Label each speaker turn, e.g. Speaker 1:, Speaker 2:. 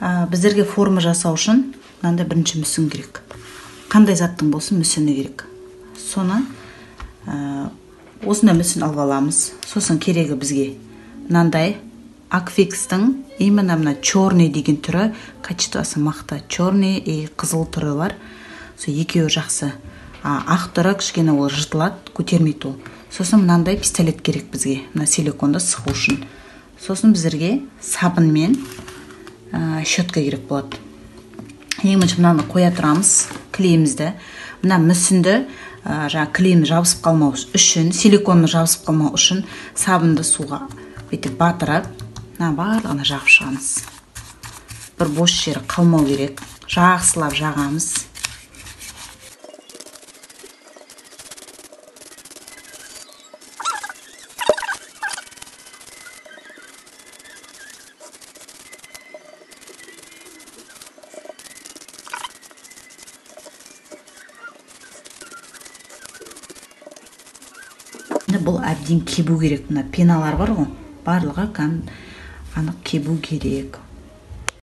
Speaker 1: Біздерге форма жасау үшін мынандай бірінші мүсін керек. Қандай заттың болсын мүсіні керек. Соны осындай мүсін алып аламыз. Сосын керегі бізге мынандай Акфикстің именно мына черный деген түрі, качествосы мықты. Черный и қызыл түрі бар. Сол екеуі жақсы. Ақ түрі кішкене ол жыртылады, көтермейді ол. Сосын мынандай пистолет керек бізге, мына силиконды сығу үшін. Сосын біздерге сабын мен щетка керек болады. Ең бірінші мынаны қоя тұрамыз, клейімізді. Мына мүсінді, жаңа клейім жабысып қалмау үшін, силиконны жабысып қалмау үшін сабынды суға бүйтіп батырып, мына барлығына жағып шығамыз. Бір бос жері қалмау керек. Жақсылап жағамыз. Енді бұл әбден кебу керек. Мына пеналар бар ғой, барлығы анық кебу керек.